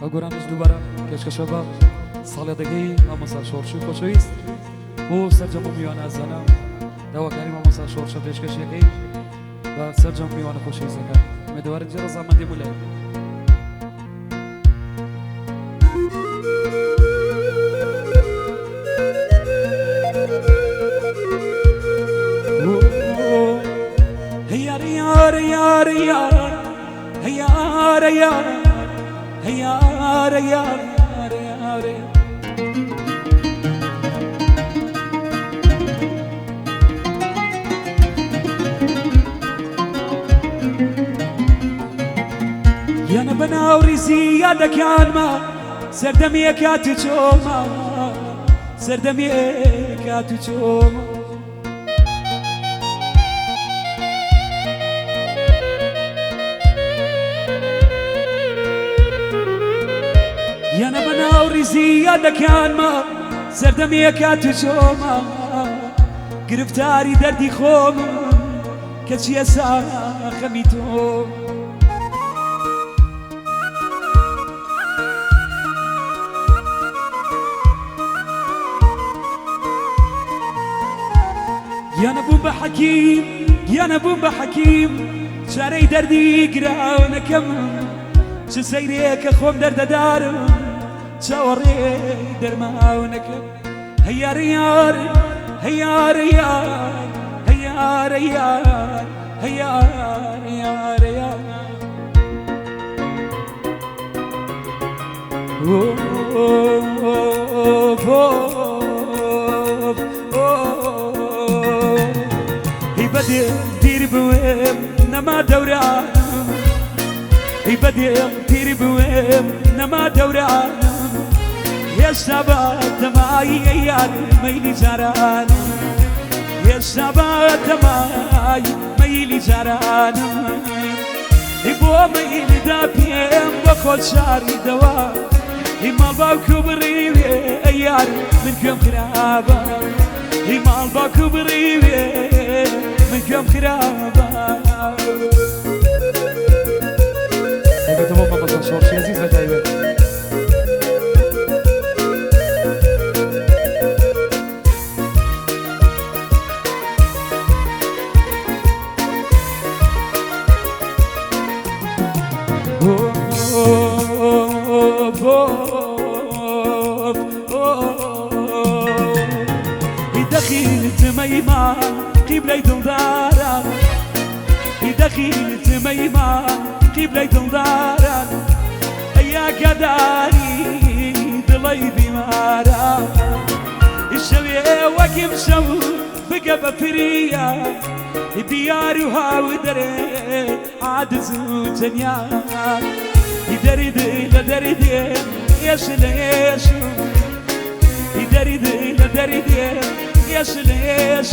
ئەو گۆرانیش دووبارە پێشکەشە بە ساڵیادەکەی مامۆستا شۆڕشی خۆشەویست بۆ سەرجەم و میوانە ئازیزانە. داواکاری مامۆستا شۆڕشە پێشکەشیەکەی بە سەرجەم میوانە خۆشەویستەکان. ئومێدەوارین جێ ڕەزامەندی بوو لای. یار یار یار یار یار یار یار یار. یانە بەناو ڕیزی یادەکانما سەردەمیە کات و چۆما، سەردەمیە کات و چۆما. یانە بەناو ڕیزی یادەکانما سەردەمیە کات و چۆما، گرفتاری دەردی خۆم کە چییە ساخەمی تۆ. یانە بووم بە حەکیم، یانە بووم بە حەکیم، چارەی دەردی گراونەکەم. چ سەیرێکە خۆم دەردەدارم، چاوەڕێ دەرماونەکەم. هەیار یار هەیار یار هەیار یار هەیار یار یار. هی بەدێ تیر بوێم نەما دەورانم، هی بەدێم تیر بوێم نەما دەورانم، هێشتا بە تەمای یار مەیلی جارانم، هێشتا بە تەمای مەیلی جارانم. بۆ مەیلدا پێم بە خۆت شاریدەوە، هی ماڵ باوک و بڕیوێ ئەیار من گوێم خراپە، هی ماڵ باوک و بڕیوێ من گوێم خراپە. تایبەتە بۆ مامۆستا شۆڕشی ئەزیز بە تایبەت. دەخیلت مەیمان قیبلەی دڵداران، دەخیلت مەیمان قیبلەی دڵداران، ئەیا گەداری دڵی بیماران. شەوێ وەکیم شەو بگە بە فریا دیار و هاو دەرێ عادز و تەنیا، دەریدی لە دەریدێ ئێش لە ئێش، دەریدی لە دەریدێ ئێش لە ئێش،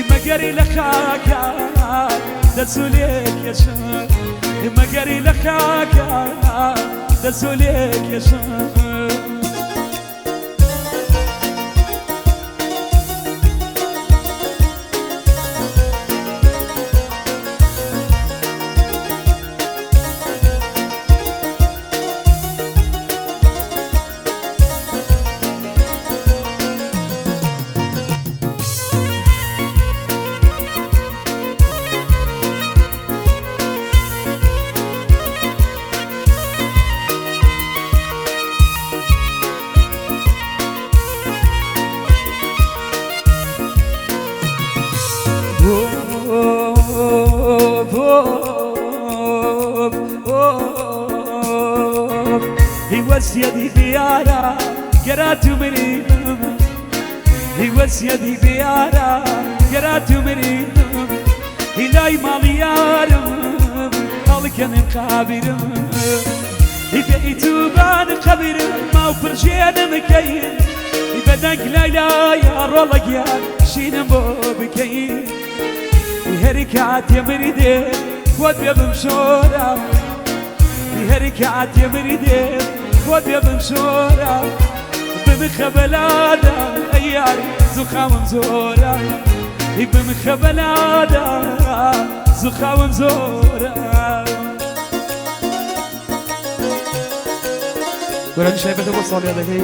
مەگەری لە خاکە دەچوو لێکێشم، مەگەری لە خاکە دەچوو لێکێشم. وەسیەتی بیارە گەرات و مریم، وەسیەتی بیارە گەرات و مریم، هیلای ماڵی یارم هەڵکەنم قابرم، بێیتوبان قەبرم ماو پرژێنم کەین، بەدەنگ لای لایە ڕۆڵە گیان شینم بۆ بکەین. هەری کاتێ مریدێ خۆت بێ بمشۆرە، هەری کاتێ مریدێ خۆت بێ بمشۆرە، بمخە بەلادا ئەیار زوخاوم زۆرە، بمخە بەلادا زوخاوم زۆرە. گۆرانی شایبەتە بۆ ساڵیادەکەی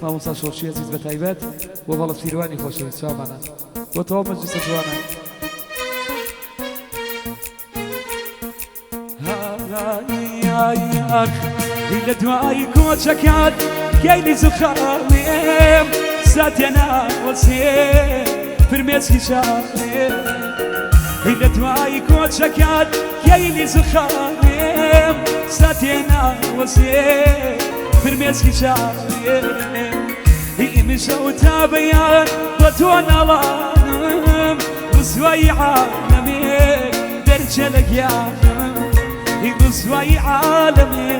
مامۆستا شۆڕشی ئەزیز بە تایبەت بۆ هەڵە سیروانی خۆشەویست چاومانە بۆ تەواو مەجلیسە جوانە. لە دوای کۆچەکات گەیلی زوخاوێم ساتێ ناوەسێ فرمێسکی چاوێ لە دوای کۆچەکات گەیلی زوخاوێم ساتێ ناوەسێ فرمێسکی چاوێ ئیمشەو تا بەیان بە تۆ ناڵانم ڕسوایی عالەمێ دەرچێ لە گیانم ڕسوایی عالەمێ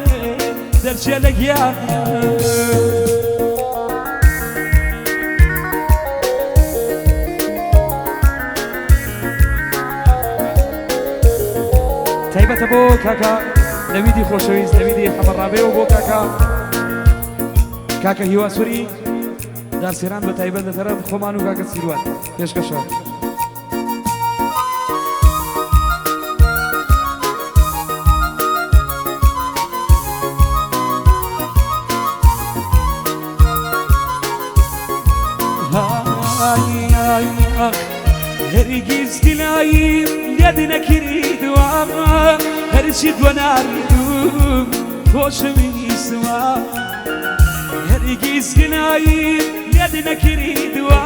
دەرچێ لە گیانم. تایبەتە بۆ کاکە نەویدی خۆشەویست نەویدی حەمەڕابێ و بۆ کاکە کاکە هیوا سوری دارسێران بە تایبەت لە تەرەف خۆمان و کاکە سیروان پێشکەشە. هەرگیز گلاییم لێت نەکردووە هەرچی بۆ ناردووم خۆشەویستوە هەرگیز گلاییم لێت نەکردووە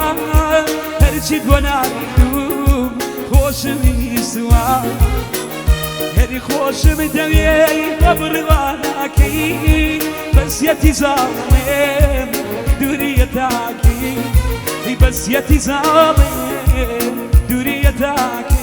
هەرچی بۆ ناردووم خۆشەویستوە هەری خۆشم دەوێ بە بڕواناکەی بەسیەتی زاڵێم دووریە تاکی بەسیەتی زاڵێم دووریە تاکی.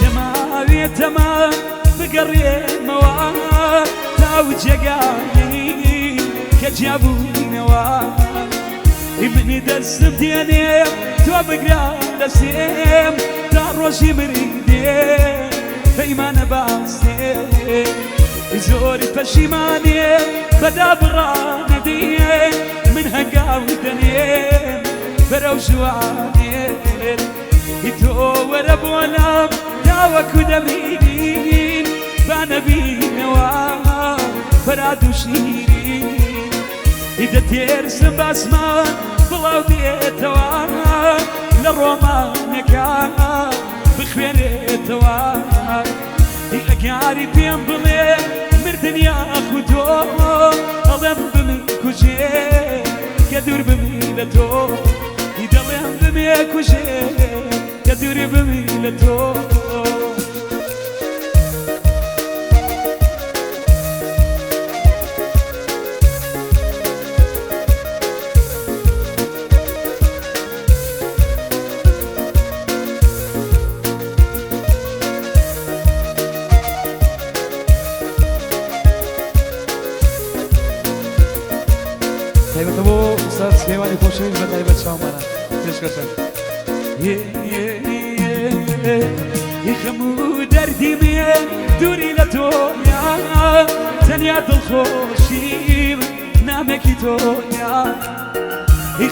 دەماوێتەمە بگەڕێمەوە تاو جێگای کە جیابووینەوە منی دەستم دێنێ تۆ بگرە دەستێم تا ڕۆژی مریدێ پەیمانە باستێ زۆری پەشیمانێ بەدابڕانە دێ من هەنگاو دەنێم بەرەو ژوانێ تۆ وەرە بۆ لام تاوەکو دەمرین با نەبینەوە فەراد و شیرین دەتێرسم باسمان بڵاو بێتەوە لە ڕۆمانەکە بخوێنێتەوە ئەگاری پێم بڵێ مردن یاخود تۆ ئەڵێم بمێ کوژێ کە دوور بمی لە تۆ دەڵێم بمێ کوژێ کە دوور بمی لە تۆ. تایبەتە بۆ ئوستاد سلێمانی خۆشەویست بە تایبەت چاومانە پێشکەشە. خەم و دەردی مێ دووری لە تۆیا تەنیا دڵخۆشیم نامێکی تۆیا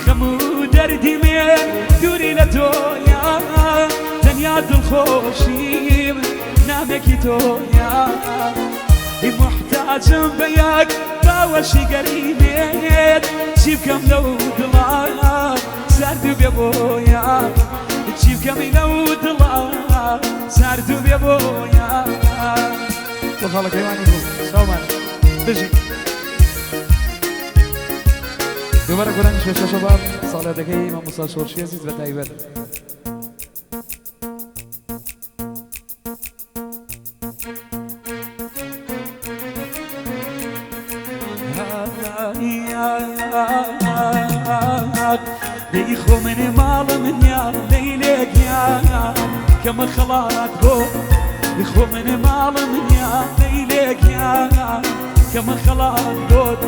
خەم و دەردی مێ دووری لە تۆیا تەنیا دڵخۆشیم نامێکی تۆیا محتاجم بە یەک باوەشی گەریبێت چی بکەم لەو دڵا سارد و بێبۆیە چی بکەم لەو دڵا سارد و بێبۆیە. بۆ خاڵەکەیوانی بوو چاومانە بژی. دووبارە گۆرانی پێشکەشە بە ساڵیادەکەی مامۆستا شۆڕشی ئەزیز بە تایبەت. دەی خۆ من ماڵم نییە لەیلێکیان کەمە خەڵات بۆ خۆ من ماڵم نییە لەیلێکیان کەمە خەڵات بۆت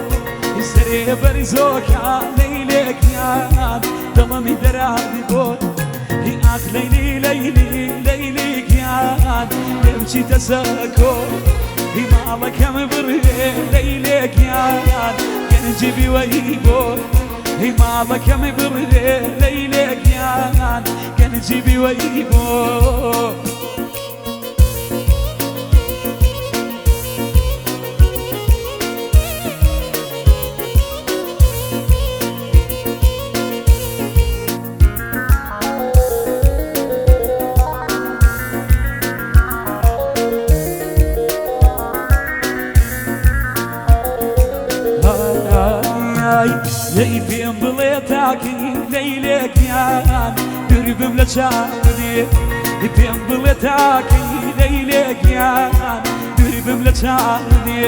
سەرێ بەرزۆکە لەیلێکیان دڵمی دەرابی بۆ هی ئاخ لەیلی لەیلی لەیلی گیان لێم چیتە سەکۆ هی ماڵەکەم بڕێ لەیلێکیان گەنجی بیوەی بۆ هی ماڵەکەم بڕێ لەیلێکیان گەنجی بیوەی بۆ. لەی پێم بڵێ تاکی لەیلێکیان دوور بم لە چاودێ، پێم بڵێ تاکی لەیلێکیان دوور بم لە چاودێ،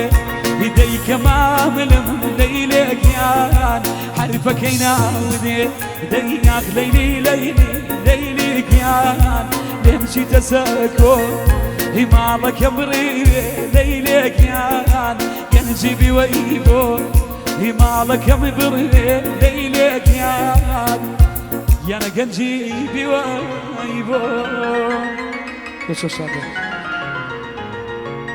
دەیکە ماملم لەیلێکیان حرفەکەی ناودێ، دەی ناخ لەیلی لەیلی لەیلیکیان لێم چیتە سەکۆ هی ماڵەکەم بڕێ لەیلێکیان گەنجی بیوەی بۆ هی ماڵەکەم بڕێ لەیلێکیان یانە گەنجی بیوەی بۆ. پێشکەش شادە.